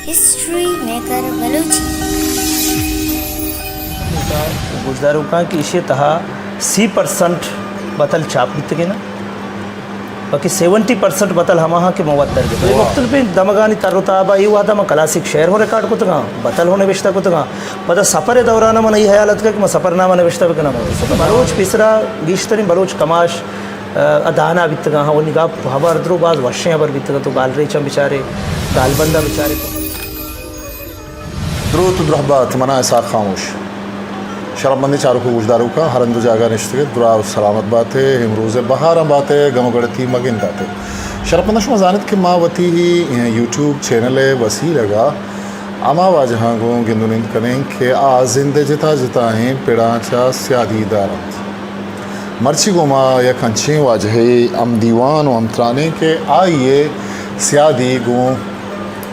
History maker Balochi. گوشداروکاں کہ ایشی تہا سی پرسنٹ بتل چاپ بیتگیں نا، باقی سیونٹی پرسنٹ بتل ہماہاں کہ من وت درگتگ۔ مختلفیں دمگانی تر و تاب ءَ اے وہدا من کلاسیک شعر ہوں ریکارڈ کتگاں، بتل ہوں نبشتہ کتگاں۔ پدا سفر ءِ دوران ءَ من اے ہیال اتکگ کہ من سفرنامہ نبشتہ بکناں۔ بلوچ پیسرا گیشتریں بلوچ کماش ءَ دانا بیتگاں، ہاں، اولی گپ ہبر درو باز وشیں ہبر بیتگ، تو گالریچاں بچارے، گالبنداں بچارے۔ دروت درہبات، منا اسحاق خاموش۔ شرپمندیں چاروک و گوشداروکاں ہر ہند و جاگہ نشتگ ات، درا و سلامت بات ئے، امروز ءِ بہاراں بات ئے، گم و گڑتی مگندات ئے۔ شرپمنداں، شما زانت کہ ما وتی یوٹیوب چینل ءِ وسیلگ ءَ ہما واجہاں گوں گند و نند کنیں کہ آ زند ءِ جتا جتائیں پڑاں چہ سیادی دار انت۔ مرچی گوں ما یک انچیں واجہے ہم دیوان و ہم ترانیں کہ آئی ءِ سیادی گوں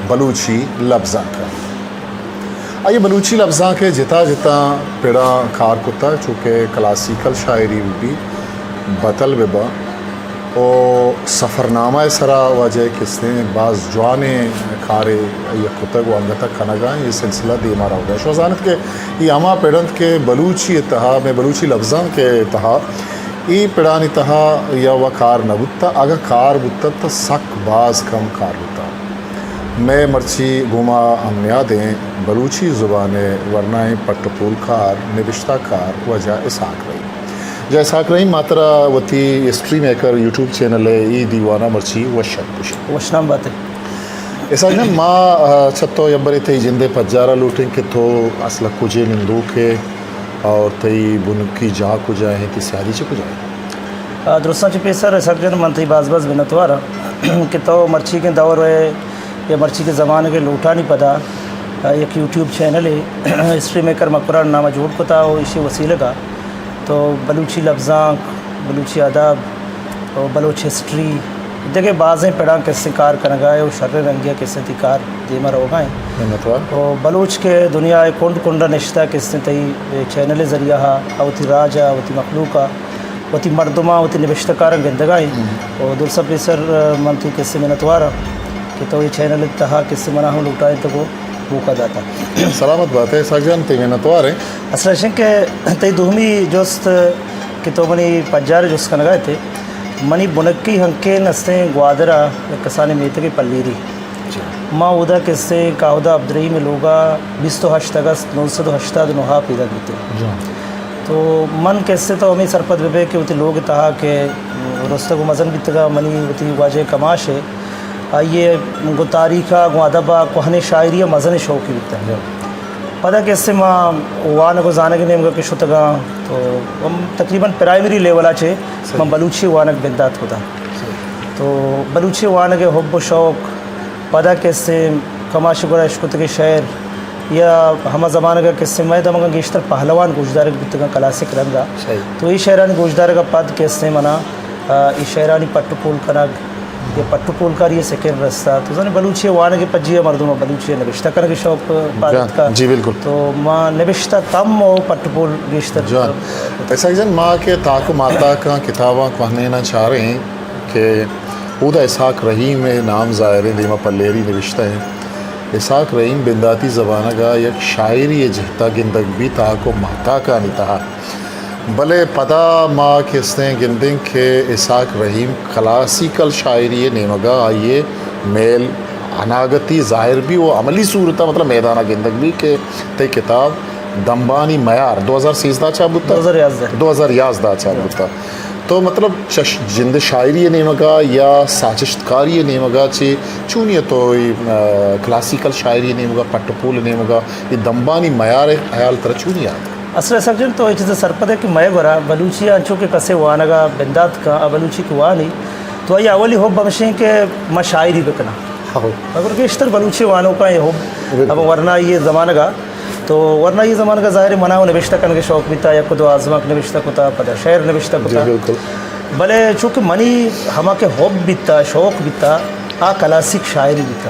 بلوچی لبزانک ءَ۔ آئی ءَ بلوچی لبزانک ءِ جتا جتا پڑاں کار کتگ، چو کہ کلاسیکل شاعری بہ بیت، بتل بہ بنت، و سفرنامہ ءِ سرا واجہ ءِ کسیں باز جوانیں کارے آئی ءَ کتگ و انگت ءَ کنگ ءَ ایں۔ اے سلسلہ دیما روگ ءَ ایں۔ شما زانت کہ اے ہما پڑ انت کہ بلوچی ءِ تہا، مئے بلوچی لبزانک ءِ تہا اے پڑانی تہا یا و کار نہ بوتگ، اگاں کار بوتگ تہ سک باز کم کار بوتگ۔ مئے مرچی گوما ہم نیادیں بلوچی زبان ءِ ورنائیں پٹ و پولکار، نبشتہ کار واجہ اسحاق رحیم۔ واجہ اسحاق رحیم، ما ترا وتی ہسٹری میکر یوٹیوب چینل ءِ اے دیوان ءَ مرچی وش اتک گوشیں۔ وشنام بات ئے۔ اسحاق جان، ما، آ، چہ تو یبرے تئی جند ءِ پجار ءَ لوٹیں کہ تو اصل ءَ کجے نندوک ئے اور تئی بنکی جاہ کجا ایں، تئی سیادی چہ کجا ایں؟ آ، درستاں چہ پیسر اسحاق جان، من تئی باز باز منتوار آں کہ تو مرچیگیں دور ءِ یا مرچیگیں زمانگ ءِ لوٹانی پدا، آ، یک یوٹیوب چینلے ہسٹری میکر مکران نام ءَ جوڑ کتا و ایشی وسیلگ ءَ تو بلوچی لبزانک، بلوچی ادب و بلوچ ہسٹری، دگہ بازیں پڑاں کسیں کار کنگا ئے و شریں رنگے ءَ کسیں تئی کار دیما روگا ایں۔ منتوار۔ و بلوچ کہ دنیا ءِ کنڈ کنڈ ءَ نشتہ کسیں تئی چینل ءِ ذریعہ ءَ وتی راج ءَ، وتی مخلوق ءَ، وتی مردماں، وتی نبشتہ کاراں گندگا ایں۔ ہم۔ و درساں پیسر من تئی کسیں منتوار آں کہ تو اے چینل ءِ تہا کسیں منا ہم لوٹائینتگ و موقع داتا۔ سلامت بات ئے اسحاق جان، تئی منتوار ایں۔ اصل اش انت کہ تئی دومی جست کہ تو منی پجار ءِ جست کنگا ات ئے، منی بنکی ہنکین استیں گوادر ءَ یک کسانیں میتگے پلیری۔ جی۔ ما اودا کسے کاہدہ عبدالرحیم ءِ لوگا بیست و ہشت اگست نو سد و ہشتاد و نہ ءَ پیداک بیتیں۔ جی۔ تو من کسے تو ہمے سرپد بہ بئے کہ وتی لوگ ءِ تہا کہ رستگ و مزن بیتگا، منی وتی واجہ کماش ءِ آئی ءَ گوں تاریخ ءَ، گوں ادب ءَ، کوہنیں شاعری ءَ مزنیں شوقے بوتگ۔ پدا کسے ما وانگ و زانگ ءِ نیمگ ءَ کہ شتگاں تو ہم تقریباً پرائمری لیول ءَ چہ من بلوچی وانگ بندات کتگ۔ تو بلوچی وانگ ءِ حب و شوق، پدا کسے کماش ءِ گورا اشکتگیں شعر یا ہما زمانگ ءَ کسے مئے دمگاں گیشتر پہلوان گوشدارگ بیتگاں کلاسک رنگ ءَ۔ تو اے شعرانی گوشدارگ ءَ پد کسے منا، آ، اے شعرانی پٹ و پول کنگ، یا پٹ و پولکاری ءِ سکر رستا۔ تو زانے بلوچی ءِ وانگ ءِ پجی ءَ مردم ءَ بلوچی ءِ نبشتہ کنگ ءِ شوق پاد اتکا۔ جی، بالکل۔ تو ما نبشتہ کم و پٹ و پول گیشتر۔ جان، اسحاق جان، ما کہ تاک و ماہتاکاں کتاباں کوہنیناں چاریں کہ اودا اسحاق رحیم ءِ نام ظاہریں، دیما پلیری نبشتہ ایں۔ اسحاق رحیم بنداتی زمانگ ءَ یک شاعری ءِ جہت ءَ گندگ بیت تاک و ماہتاکانی تہا۔ بلے پدا ما کہ استیں گندیں کہ اسحاق رحیم کلاسیکل شاعری ءِ نیمگ ءَ آئی ءِ میل اناگتی ظاہر بی و عملی صورت ءَ مطلب میدان ءَ گندگ بی کہ تئی کتاب دمبانی میار دو ہزار سیزدہ چاپ بوتا؟ دو ہزار یازدہ۔ دو ہزار یازدہ چاپ بوتا۔ تو مطلب چہ ش-، جند شاعری ءِ نیمگ ءَ یا ساچشتکاری ءِ نیمگ ءَ چے چونی ءَ تو اے، آ، کلاسیکل شاعری ءِ نیمگ ءَ، پٹ ءُ پول ءِ نیمگ ءَ اے دمبانی میار ءِ ہیال ترا چونی ءَ؟ اصل ءَ اسحاق جان، تو اے چیز ءَ سرپد ئے کہ مئے گورا بلوچی ءَ انچو کہ کسے وانگ ءَ بندات کن، آ بلوچی کہ وانی، تو آئی ءِ اولی حب ہمشیں کہ ما شاعری بکناں۔ ہو۔ مگر گیشتر بلوچی وانوکاں اے حب، بالکل۔ ہم ورنائی ءِ زمانگ ءَ، تو ورنائی ءِ زمانگ ءَ ظاہر ہے منا و نبشتہ کنگ ءِ شوق بیتا، یک دو آزمانک نبشتہ کتا، پدا شعر نبشتہ جی، کتا۔ بالکل۔ بلے چونکہ منی ہما کہ حب بیتا، شوق بیتا، آ کلاسیک شاعری بیتا۔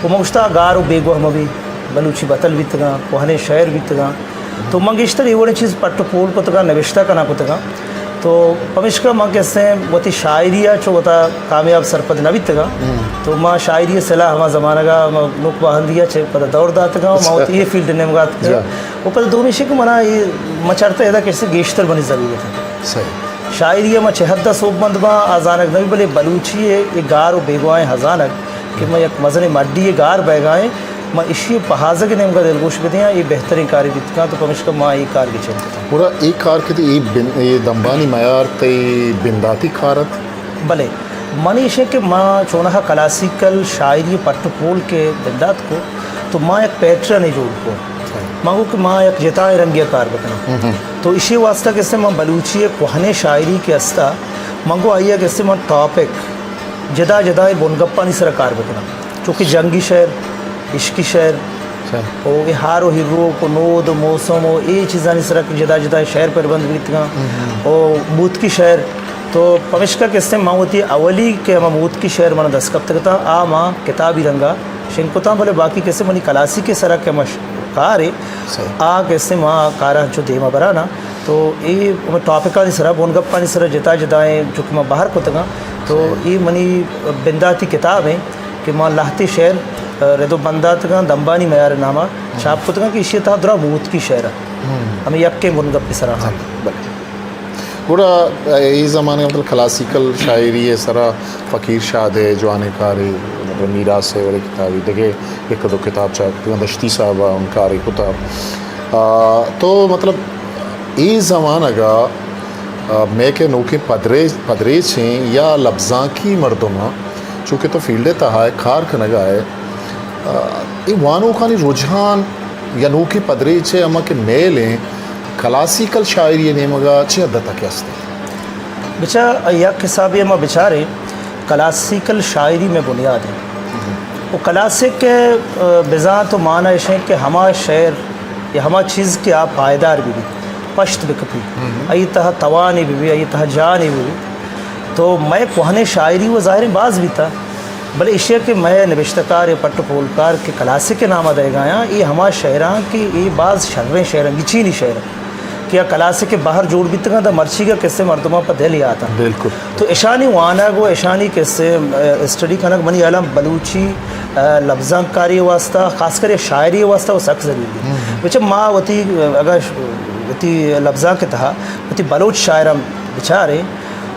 و من گوشتا، گار و بیگواہ مہ بی، بلوچی بتل بیتگاں، کوہنیں شعر بیتگاں۔ تو من گیشتر اے وڑیں چیز پٹ و پول کتگاں، نبشتہ کناں کتگاں۔ تو پمیشکا من کسے وتی شاعری ءَ چو وتا کامیاب سرپد نہ بیتگاں۔ تو ما شاعری ءِ سلاہ ہما زمانگ ءَ ما نوک باہندی ءَ چہ پدا دور داتگاں، ما وتی اے فیلڈ ءِ نیمگ ءَ اتکگاں۔ و پدا دومی شے کہ منا اے ما چارتا ادا کسے گیشتر منی ضرورت ہے۔ شاعری ءَ ما چہ حد ءَ سوبمند باں، آ زانگ نہ بی، بلے بلوچی ءِ اے گار و بیگواہیں ہزانگ کہ ما یک مزنیں مڈی ءِ گار بیگاہیں، ما اشی ءِ پہازگ ءِ نیمگ ءَ دلگوش بدیاں، اے بہتریں کارے بیت کنت، تو پمیشکا ما اے کار گچین کتگ۔ گڑا اے کار کہ اے بن-، اے دمبانی میار تئی بنداتی کار ات؟ بلے، منی ایش کہ ما چونہا کلاسیکل شاعری ءِ پٹ و پول کہ بندات کو، تو ما یک پیٹرنے جوڑ کو۔ من گو کہ ما یک جتائیں رنگے ءَ کار بکناں۔ تو اشی واسطہ کسے من بلوچی ءِ کوہنیں شاعری کہ استا، من گو آئی ءَ کسے من ٹاپک، جدا جدائیں بنگپانی سرا کار بکناں۔ چونکہ جنگی شعر، عشقی شعر، او اے ہار و ہیروک و نود و موسم و اے چیزانی سرا کہ جدا جدائیں شعر پر بند بیتگاں، او موتکی شعر۔ تو پمشکا کسے من وتی اولی کہ ہما موتکی شعر من دست کپتگ اتاں، آ ما کتابی رنگا شنگ کتاں، بلے باقی کسے منی کلاسیک ءِ سرا کہ ہما ش-، کار اے، آ کسے ما کارا انچو دیما براناں۔ تو اے ہمے ٹاپکانی سرا، بنگپانی سرا جتا جتائیں چونکہ ما بہر کتگاں، تو اے منی بنداتی کتاب ایں کہ ما لہتے شعر، آ، رد و بنداتگاں، دمبانی میار ناما چھاپ کتگاں کہ ایشی تہا درا موتکی شعر ات۔ ہمے یکیں بنگپ سرا ہاں۔ بلے۔ گڑا اے زمانگ ءَ مطلب کلاسیکل شاعری ءِ سرا فقیر شاد ءِ جوانیں کارے، مطلب میراث ءِ وڑیں کتابے، دگہ یک دو کتاب چاپ کتگ، دشتی صاحب ءَ ہم کارے کتگ۔ آ، تو مطلب اے زمانگ ءَ، آ، مئے کہ نوکیں پدریچ، پدریچیں یا لبزانکی مردم ءَ، چونکہ تو فیلڈ ءِ تہا ئے، کار کنگ ءَ ئے، آ، اے وانوکانی رجحان یا نوکیں پدریچ ءِ ہما کہ میل ایں، کلاسیکل شاعری ءِ نیمگ ءَ چے حد ءَ تک است؟ بچار، یک حسابے ما بچاریں، کلاسیکل شاعری مئے بنیاد ایں۔ و کلاسک ءِ، آ، بزانت و معنی ایش ایں کہ ہما شعر یا ہما چیز کہ آ پائیدار بہ بیت، پشت بہ کپیت، آئی تہا توانے بہ بیت، آئی تہا جانے بہ بیت۔ تو مئے کوہنیں شاعری و ظاہریں باز بیتا، بلے ایشی ءَ کہ مئے نبشتہ کار یا پٹ و پولکار کہ کلاسک ءِ نام ءَ دئیگ ءَ آیاں، اے ہما شعراں کہ اے باز شریں شعراں، گچینی شعراں کہ آ کلاسک ءِ بہر جوڑ بیتگاں، داں مرچیگ ءَ کسے مردماں پہ دل یات اَنت۔ بالکل۔ تو اشانی وانگ و اشانی کسے، آ، اسٹڈی کنگ منی ہیال ءَ بلوچی، آ، لبزانکاری ءِ واسطہ، خاص کر شاعری ءِ واسطہ و سک ضروری ایں۔ بچہ ما وتی، آ، اگاں ش-، وتی لبزانک ءِ تہا وتی بلوچ شاعراں بچاریں،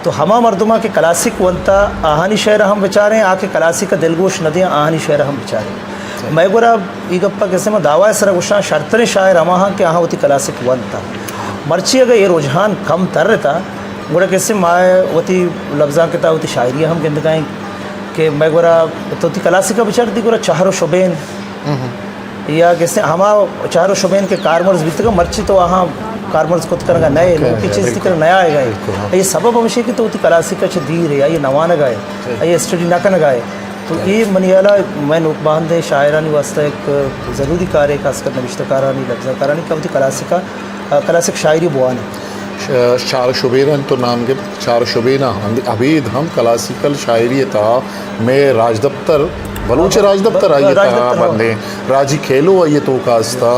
تو ہما مردماں کہ کلاسیک ونتا، آہانی شعر ہم بچاریں، آ کہ کلاسیک ءَ دلگوش نہ دیاں، آہانی شعر ہم بچاریں۔ مئے گورا اے گپ ءَ کسے ما دعوی ءِ سرا گوشاں، شرتریں شاعر ہماہاں کہ آہاں وتی کلاسیک ونتا۔ مرچی اگہ اے رجحان کم تر اتا، گڑا کسے ما وتی لبزانک ءِ تہا وتی شاعری ہم گندگائیں کہ مئے گورا تو وتی کلاسیک ءَ بچار، تئی گورا چہر و شبین، یا کسے ہما چہر و شبین کہ کارمرز بیتگ، مرچی تو آہاں کارمرز کت کنگا نئے، نوکی چیز تئی کرا نیا آئیگا۔ اے سبب ہمشی کہ تو وتی کلاسیک ءَ چہ دیر ئے، آئی ءَ نہ وانگا ئے، آئی ءَ اسٹڈی نہ کنگا ئے۔ تو اے منی ہیال ءَ مئے نوک باہندیں شاعرانی واسطہ یک ضروری کارے، خاص کر نبشتہ کارانی، لبزانکارانی کہ وتی کلاسیک ءَ، کلاسیک شاعری بوان۔ ش-، چہر و شبین ءَ تو نام گپت، چہر و شبین ءَ ہم، ابید ہم کلاسیکل شاعری ءِ تہا مئے راجدپتر، بلوچ راجدپتر آئی ءِ تہا بندیں، راجی کھیلو آئی ءِ توکا استا،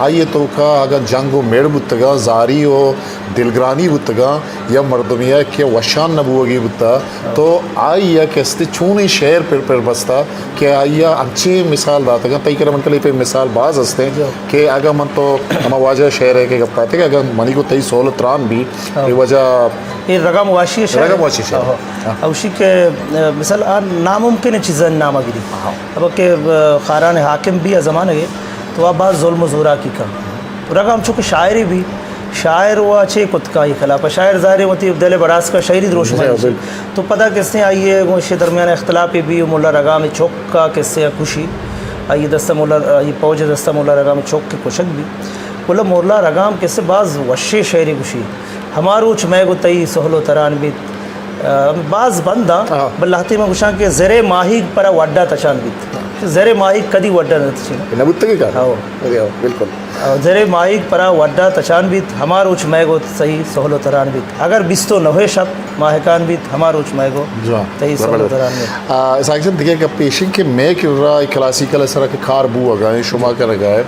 آئی ءِ توکا اگاں جنگ و مڑ بوتگاں، زاری و دلگرانی بوتگاں، یا مردمے ءَ کہ وشان نہ بوگی بوتا، تو آئی ءَ کستے چونیں شعر پر، پر بستا کہ آئی ءَ انچیں مثال داتگاں، تئی کرا من کلے پہ مثال باز ہستیں کہ اگاں من تو ہما واجہ شعر ءِ کہ گپ ءَ اتکگ، اگاں منی گو تئی سول تران بی، اے واجہ اے رگام واشی شعر۔ رگام واشی شعر۔ اوشی کہ، آ، مثال آ ناممکن چیزانی نام گری۔ اب کہ، آ، خاران حاکم بی آ زمانگے تو آ باز ظلم و زوراکی کن۔ رگام چونکہ شاعرے بی، شاعر و چے کت کا ای خلاف، شاعر ظاہر ہے وتی دل بڑاس کا شاعری دروش مانی۔ تو پدا کسے آئی ءَ گوں اشی درمیان اختلافے بی، ملا رگام چک کا کسے کشی، آئی دستا ملا، آئی پوج دستا ملا رگام چک کے کشگ بی۔ ملا، ملا رگام کسے باز وشے شاعری گوشی، ہما روچ مئے گو تئی سہل و تران بیت۔ آ، باز بنداں، بل لہتے من گوشاں کہ زرے ماہیگ پرا وڈا تچان بیت۔ زرے ماہیگ کدی وڈا نہ تچین۔ نہ بوتگی کار۔ ہاؤ۔ بالکل۔ آ، زرے ماہیگ پرا وڈا تچان بیت، ہما روچ مئے گو تئی سہل و تران بیت۔ اگر بیست و نہے شپ ماہکان بیت، ہما روچ مئے گو تئی سہل و تران بیت۔ آ، اسحاق جان، دگہ گپے ایش انت کہ مئے کرا کلاسیکل ءِ سرا کہ کار بوگا ایں، شما کنگا ئے،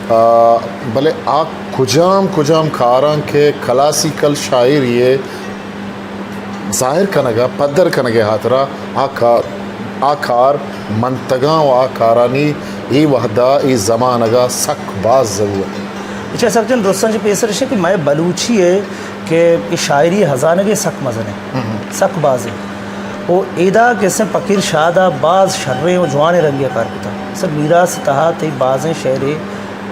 آ، بلے آ کجام کجام کاراں کہ کلاسیکل شاعری ءِ ظاہر کنگ ء پدر کنگ ء ہاترا آ کار، آ کار منتگاں و آ کارانی اے وہدا اے زمانگا سک باز ضرورت انت۔ اچھا سر جان، درستاں چہ پیسر اش کہ مئے بلوچی ء کہ اے شاعری ہزانگ ء سک مزن انت، سک باز انت۔ و ایدا کہ اسے پکیر شاد ء باز شریں و جوانیں رنگے ء کار کتا۔ سر میراث تہا تئی بازیں شعرے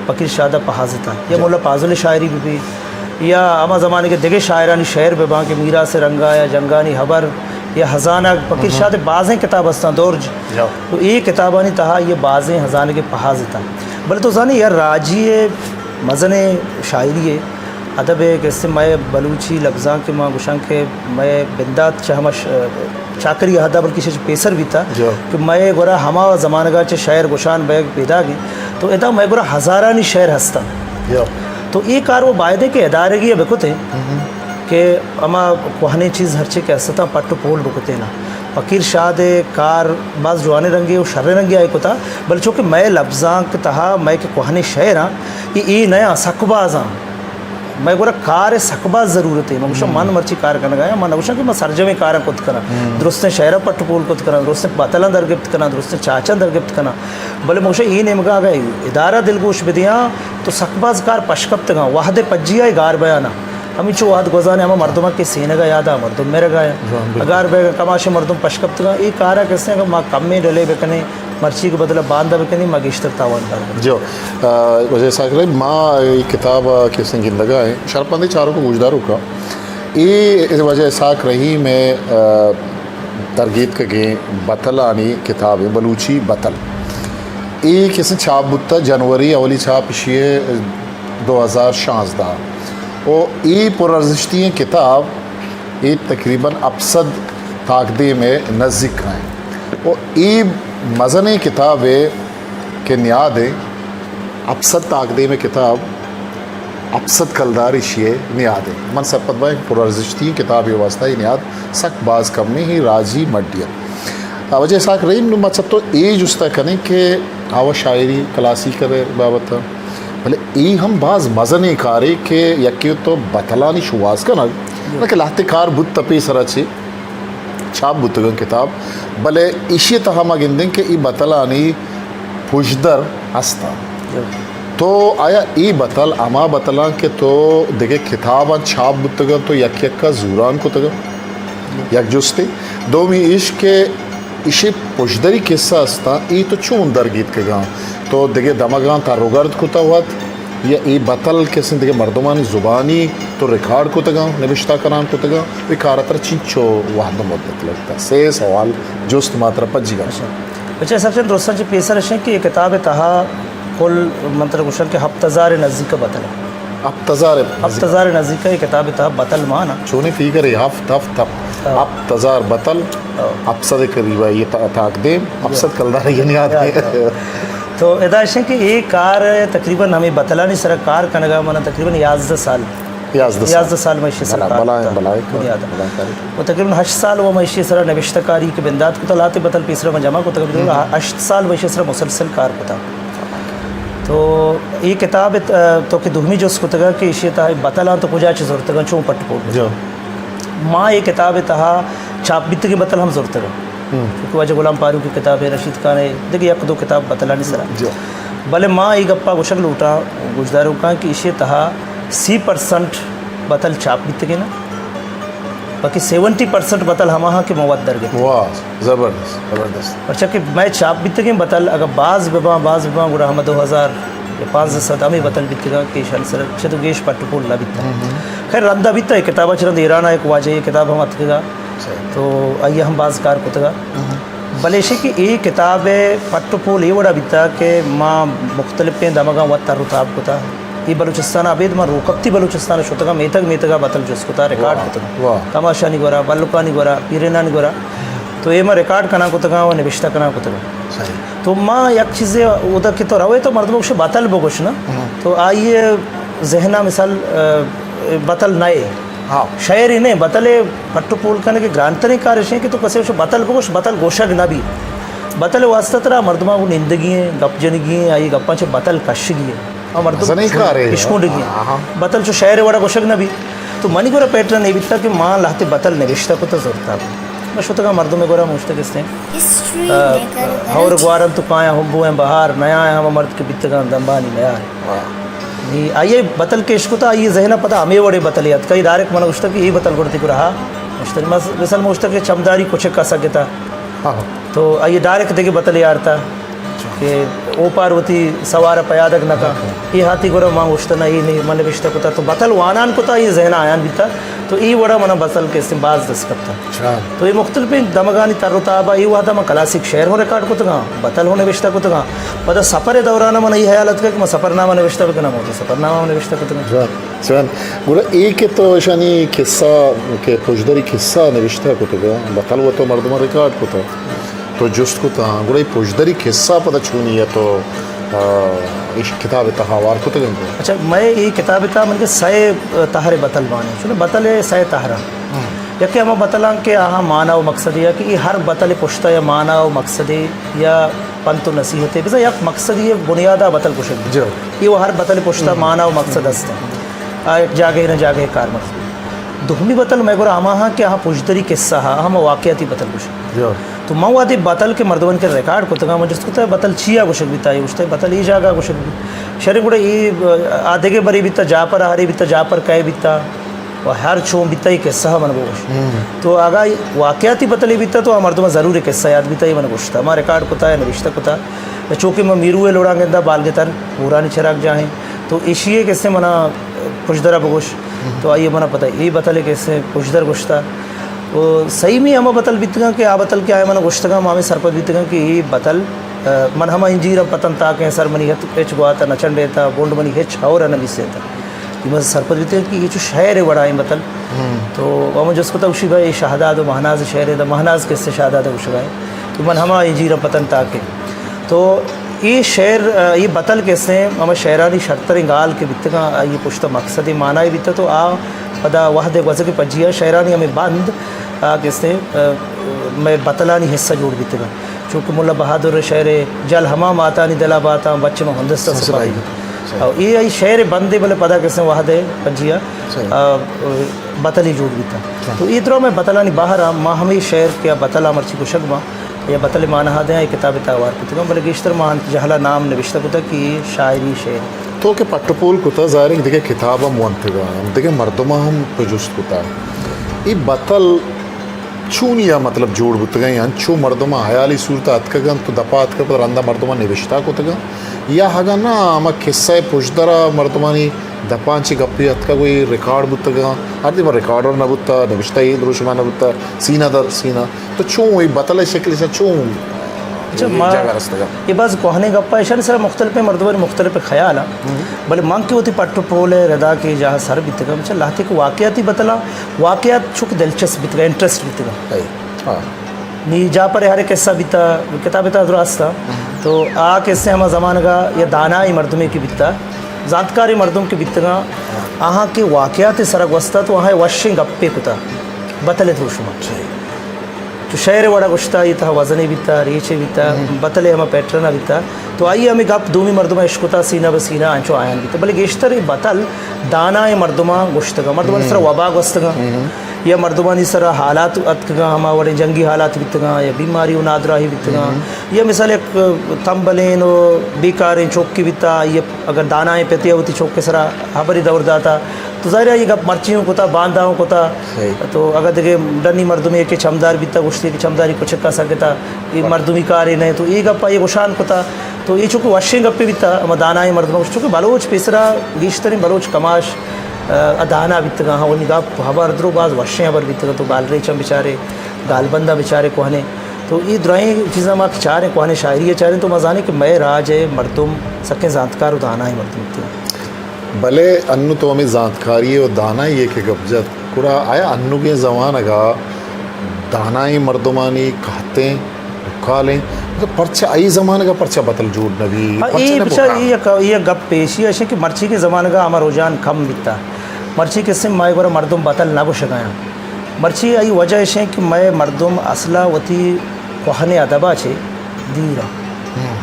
پکیر شاد ء پہازتاں، یا مولا پازل ء شاعری بہ بی، یا ہما زمانگ ء دگہ شاعرانی شعر بہ باں کہ میراث ء رنگا یا جنگانی ہبر یا ہزانگ، پکیر شاد ء بازیں کتاب استاں، درج۔ تو اے کتابانی تہا یہ بازیں ہزانگ ء پہازتاں۔ بلے تو زانے یا راجی ء مزنیں شاعری ء ادب ء کہ اسے مئے بلوچی لبزانک ء ما گوشاں کہ مئے بندات چہ ہما ش-، چاکری ء حدا بلکہ شش پیسر بیتا کہ مئے گورا ہما زمانگا چہ شعر گوشان بیگ پیداگ انت، تو ادا مئے گورا ہزارانی شعر ہستاں۔ تو اے کار وہ بایدیں کہ ادارگی ء بکتیں کہ ہما کوہنیں چیز ہرچے کہ ہستاں پٹ و پول بکتیں نا۔ پکیر شاد ء کار باز جوانیں رنگے و شریں رنگے آئی کتا، بلے چونکہ مئے لبزانک تہا مئے کہ کوہنیں شعر آں، اے، اے نیاں، سک باز آں۔ مئے گورا کار ء سک باز ضرورت ہے۔ من گوشاں، من مرچی کار کنگا آں، من نہ گوشاں کہ من سرجمیں کاراں کت کناں۔ درستیں شعراں پٹ پول کت کناں، درستیں بتلاں در گپت کناں، درستیں چاچاں در گپت کناں۔ بلے من گوشاں، اے نیمگا اگاں ادارہ دلگوش بدیاں، تو سک باز کار پش کپتگاں۔ وہد ء پجیا ء گار بیانا۔ ہمینچو وہد گوزانے ہما مردماں کہ سینگا یادا مردم مرگا یا۔ گار بیگا کماشیں مردم پش کپتگاں۔ اے کارا کسے اگاں ما کمیں ڈلے بکنیں، مرچی کے بدلہ باندا بکنیں، ما گیشتر تاوان دار بیں۔ جو، آ، وجہ اسحاق رحیم، ما اے کتاب ء کہ سن گندگا ہیں، شرپندیں چاروک و گوشداروکاں، اے وجہ اسحاق رحیم ء، آ، درگیتکگیں بتلانی کتاب ہیں، بلوچی بتل۔ اے کہ سن چاپ بوتا جنوری، اولی چاپ اشی ء دو ہزار شانزدہ۔ و اے پر ارزشتی ہیں کتاب، اے تقریباً ہپت سد تاکدیم ء نزیک ہیں۔ و اے مزنیں کتابے کہ نیادیں، ہپت سد تاکدیم ء کتاب، ہپت سد کلدار ایشی ء نیادیں۔ من سرپد باں کہ پر ارزشتی کتابے واسطہ اے نیاد سک باز کمیں، اے راجی مڈی ات۔ آ، وجہ اسحاق رحیم، نوں ما چہ تو اے جستا کنیں کہ آوا شاعری کلاسیکل ء بابت ء، بلے اے ہم باز مزنیں کارے کہ یکے تو بتلانی شوہاز کنگ، نہ کہ لہتے کار بوت پیسرا چے چاپ بوتگاں کتاب، بلے ایشی ء تہا ما گندیں کہ اے بتلانی پژدر ہستاں۔ تو آیا اے بتل ہما بتلاں کہ تو دگہ کتاباں چاپ بوتگاں تو یک یکا زوران کتگاں؟ یک جستے۔ دومی ایش کہ ایشی پژدری قصہ ہستاں، اے تو چون درگیتکگاں؟ تو دگہ دمگاں تروگرد کتا وت؟ یا اے بتل کسیں دگہ مردمانی زبانی تو ریکارڈ کتگاں، نبشتہ کنان کتگاں، اے کار ء ترا چنچو وہد و مدت لگتا؟ سے سوال جست ما ترا پجیگا۔ اچھا۔ بچہ سر چند درستاں چہ پیسر اشیں کہ اے کتاب ء تہا کل من ترا گوشاں کہ ہپت ہزار ء نزیک ء بتل ء۔ ہپت ہزار ء ہپت ہزار ء نزیک ء اے کتاب ء تہا بتل مان ء۔ چونیں فیگر ہے؟ ہفت، ہفت، ہفت۔ ہاں۔ ہپت ہزار بتل، ہاں۔ ہپت سد ء قریب ء یہ تا-، تاک دیم، ہپت سد کلدار ء یعنی آتے۔ تو ادا اشیں کہ اے کار تقریباً ہمیں بتلانی سرا کار کنگا من تقریباً یازدہ سال، یازدہ سال۔ یازدہ سال میں اشی سرا بلا-، کار بلا-، کتا۔ بلا-، بنیاد۔ بلا-، و تقریباً ہشت سال وہ میں اشی سرا نوشتہ کاری کے بندات کتا، لاتے بتل پیسرا میں جمع کتا، ہشت سال میں اشی سرا مسلسل کار کتا۔ تو اے کتاب ات-، تو کہ دومی جست کتگا کہ اشی تہا بتلاں تو کجا چہ زرتگاں، چون پٹ پول کتگا۔ ما اے کتاب ء تہا چاپ بیتگیں بتل ہم زرتگ انت۔ چونکہ واجہ غلام فاروق ء کتاب ء، رشید خان ء دگہ یک دو کتاب بتلانی سرا۔ بلے ما اے گپا گوشگ لوٹاں گوشداروکاں کہ ایشی ء تہا سی پرسنٹ بتل چاپ بیتگیں، باقی سیونٹی پرسنٹ بتل ہماہاں کہ من وت درگپت۔ واہ، زبردست، زبردست۔ پرچا کہ مئے چاپ بیتگیں بتل اگاں باز بباں، باز بباں، گڑا ہما دو ہزار یا پانزدہ سد ہمے بتل بیتگاں کہ ایشانی سر چد و گیش پٹ و پول نہ بیتگ۔ خیر، رندا بیتگ، اے کتابا چہ رند ایرانا یک واجہ اے کتاب ہم اتکگا، تو آئی ہم باز کار کتگا۔ بلے ایشی کہ اے کتاب پٹ و پول اے وڑا بیتگ کہ ما مختلفیں دمگاں وت تر و تاب کتا۔ اے بلوچستان ء ابید من روکپتی بلوچستان ء شتگاں، میتگ میتگ ء بتل جست کتا، ریکارڈ کتگاں۔ کماشانی گورا، بلکانی گورا، پیرینانی گورا۔ تو اے ما ریکارڈ کنان کتگاں و نبشتہ کنان کتگاں۔ تو ما یک چیزے اودا کہ تو روئے تو مردم گوشے بتل بگوش نا۔ تو آئی ذہن ء مثال، ا، بتل نئے۔ شعر ہی نہیں، بتل پٹ و پول کنگ ء گرانتریں کار اشیں کہ تو کسے گوشے بتل بگوش، بتل گوشگ نہ بی۔ بتل واسطہ ترا مردماں گوں نندگی ہیں، گپ جنگی ہیں، آئی گپاں چہ بتل کشگی ہیں۔ آ مردم مزنیں کارے۔ اشکونڈگی ہیں۔ بتل چو شعر وڑا گوشگ نہ بی۔ تو منی گورا پیٹرن اے بیتا کہ ما لہتے بتل نوشتہ کتہ زرتا۔ ما شتگاں مردمے گورا، ما گوشتگ استیں، ہور گوارن تو کایاں ہمبو ہیں بہار، نیاں ہم مرد کہ بیتگاں دمبانی میار۔ نی آئی بتل کہ اشکتا، آئی ذہن پدا ہمے وڑے بتلے اتکا، ای ڈائریکٹ من گوشتگ کہ اے بتل گڑتی گرہا۔ گوشتگ، مثال ما گوشتگ کہ چمداری کچک کا سگتا۔ تو آئی ڈائریکٹ دگہ بتلے آرتا کہ او پار وتی سوار ء پیادگ نہ کن۔ اے ہاتی گورا ما گوشت نہ، اے نی من نبشتہ کتا۔ تو بتل وانان کتا، اے ذہن آیان بیتا۔ تو اے وڑا منا بتل کہ استیں باز دست کپتا۔ تو اے مختلفیں دمگانی تر و تاب ء، اے وہدا من کلاسیک شعر ہوں ریکارڈ کتگاں، بتل ہوں نبشتہ کتگاں۔ پدا سفر ء دوران ء من اے حیال اتکا کہ من سفر نامہ نبشتہ بکناں، من تو سفر نامہ نبشتہ کتگاں۔ چون؟ گڑا اے کہ تو اشانی قصہ کہ پژدری قصہ نوشتہ کتگا، بتل و تو مردماں ریکارڈ کتا، تو جست کتا، گڑا اے پژدری قصہ پدا چونی ہے تو، آ، اش کتاب تہا ہوار کتگ انت؟ اچھا، مئے اے کتاب تہا من کہ سئے تہر بتل بانی، چون بتل سئے تہر۔ یکے ہما بتلاں کہ آہاں مانا و مقصد یا کہ اے ہر بتل پشتا یا مانا و مقصدے یا پنت و نصیحتے، بزاں یک مقصدی بنیادا بتل گوشگ۔ اے و ہر بتل پشتا مانا و مقصد است۔ آ یک جاگہے نہ جاگہے کارمرز بیت۔ دومی بتل مئے گورا ہما ہاں کہ آہاں پژدری قصہ ہا، ہما واقعاتی بتل گوشگ۔ تو من وہدے بتل کہ مردمانی کرا ریکارڈ کتگاں، من جست کتہ بتل چیا گوشگ بیتا، اے گوشتہ بتل اے جاگہ گوشگ بیت۔ شریں گڑا اے آ دگہ برے بیتا، جاپر ہرے بیتا، جاپر کئے بیتا، و ہر چون بیتا اے قصہ من بگوش۔ تو اگاں واقعاتی بتلے بیتا تو آ مردم ضرور اے قصہ یاد بیتا، اے من گوشتا، ما ریکارڈ کتا یا نوشتہ کتا۔ چونکہ من میرو ء لوڑاں گندا بالگتر ہورانی چراگ جاہیں۔ تو ایشی ء کسے منا پژدر ء بگوش۔ تو آئی ء منا پتہ اے بتل ء کسے پژدر گوشتا۔ و سہی می ہما بتل بیتگاں کہ آ بتل کہ آئے منا گوشتگاں، ما ہمے سرپد بیتگاں کہ اے بتل، ء، من ہما انجیر ء پتن تاکیں سر منی ہت-، ہچ گوات ء نہ چنڈیتا، بونڈ منی ہچ ہور ء نہ لیسیتا۔ کہ من سرپد بیتگاں کہ اے چو شعر ء وڑائیں بتل۔ تو ہمو جست کتا گوشی بھائی اے شہداد و مہناز شعر ء، دا مہناز کسے شہداد ء گوشگا ہے۔ کہ من ہما انجیر ء پتن تاکیں۔ تو اے شعر، ء، اے بتل کہ استیں، ہما شعرانی شرتریں گال کہ بیتگاں، آئی پشت ء مقصد ء معنی بیتگ، تو آ پدا وہد ء گوزگ ء پجیا شعرانی ہمے بند، آ کہ استیں، ء، مئے بتلانی حصہ جوڑ بیتگاں۔ چونکہ ملا بہادر ء شعر ء، جل ہما ماتانی دل ء باتاں، بچ من ہندست ء سپاہی۔ او اے آئی شعر ء بند ء، بلے پدا کہ استیں وہد ء پجیا، آ، بتلے جوڑ بیتاں۔ تو اے درا مئے بتلانی بہر ء، ما ہمے شعر کہ آ بتل ء مرچی گوشگ باں، یا بتل ء مانا ء دیاں اے کتاب ء تہا ہوار کتگاں، بلے گیشتر ما انت جہل ء نام نبشتہ کتگ کہ اے شاعری شعر۔ تو کہ پٹ ء پول کتگ، ظاہر انت دگہ کتاب ہم ونتگ ء، دگہ مردماں ہم تو جست کتگ۔ اے بتل چونی ء مطلب جوڑ بوتگ انت، انچو مردماں حیالی صورت ء اتکگ انت تو دپ ء اتکگ پد رند ء مردماں نبشتہ کتگ انت، یا اگاں نہ ہما قصہ ء پژدر ء مردمانی دپاں چہ گپے اتکگ و اے ریکارڈ بوتگ انت، ہر دیم ء ریکارڈر نہ بوتگ، نبشتہ اے دروشم ء نہ بوتگ، سینہ در سینہ۔ تو چون اے بتل ء شکل ء چون اچھا، اے ما جاگہ رستگ؟ اے باز کوہنیں گپ ء، ایشانی سرا مختلفیں مردمانی مختلف خیال ء، بلے من کہ وتی پٹ و پول ء ردا کہ جاہ سر بیتگاں، اچھا، لہتے کہ واقعاتی بتلاں، واقعات چک دلچسپ بیتگاں، انٹرسٹ بیتگاں۔ نی جاپر ء ہر قصہ بیتا، کتاب ء تہا درا استا۔ تو آ قصہ ہما زمانگا یا دانائیں مردمے کہ بیتا، زانتکاریں مردم کہ بیتگاں، آہاں کہ واقعات ء سرا گوستا تو آہاں وشیں گپے کتا، بتل ء دروشم ء۔ تو شعر ء وڑا گوشتا، اے تہا وزنے بیتا، ریچے بیتا، بتل ء ہما پیٹرن ء بیتا۔ تو آئی ء ہمے گپ دومی مردم ء اشکتا، سینہ بہ سینہ انچو آیان بیتا۔ بلے گیشتر اے بتل دانائیں مردماں گوشتگاں، مردمانی سرا وبا گوستگاں۔ یا مردمانی سرا حالات اتکگاں، ہما وڑیں جنگی حالات بیتگاں یا بیماری و نادراہی بیتگاں، یا مثال یک تمبلین و بیکاریں چوکے بیتا، آئی ء اگر دانائیں پتے ء وتی چوک ء سرا ہبرے دور داتا تو ظاہر ہے آئی ء گپ مرچی ہوں کتا، باندا ہوں کتا۔ تو اگر دگہ ڈنی مردمے کہ چمدار بیتا گوشتی کہ چمداری کچکا سگتا، اے مردمی کارے نہ، تو اے گپ آئی ء گوشان کتا۔ تو اے چونکہ وشیں گپے بیتا، ہما دانائیں مردم گوشت، چونکہ بلوچ پیسرا گیشتریں بلوچ کماش ء دانا بیتگاں، ہاں، انی گپ ہبر درو باز وشیں ہبر بیتگاں، تو گالریچاں بچارے، گالبنداں بچارے کوہنے، تو اے درائیں چیزاں ما کہ چاریں، کوہنے شاعری ء چاریں، تو ما زانیں کہ مئے راج ء مردم سکیں زانتکار و دانائیں مردم بیتگاں۔ بلے انوں تو ہمے زانتکاری ء و دانائی ء کہ گپ جت، گڑا آیا انوگیں زمانگ ء دانائیں مردمانی کہتیں ڈکالیں، مطلب پرچہ اے زمانگ ء پرچہ بتل جوڑ نہ بی؟ ہاں، پرچہ اے نہ بچار، بوتاں؟ اے یک، اے یک گپ پیشی اش کہ مرچی کے زمانگ ء ہما رجحان کم بیتا۔ مرچی کے سم مائے گورا مردم بتل نہ گوشگایاں۔ مرچی ای وجہ اش کہ مئے مردم اصلا وتی کوہنے ادبا چے دیر ء۔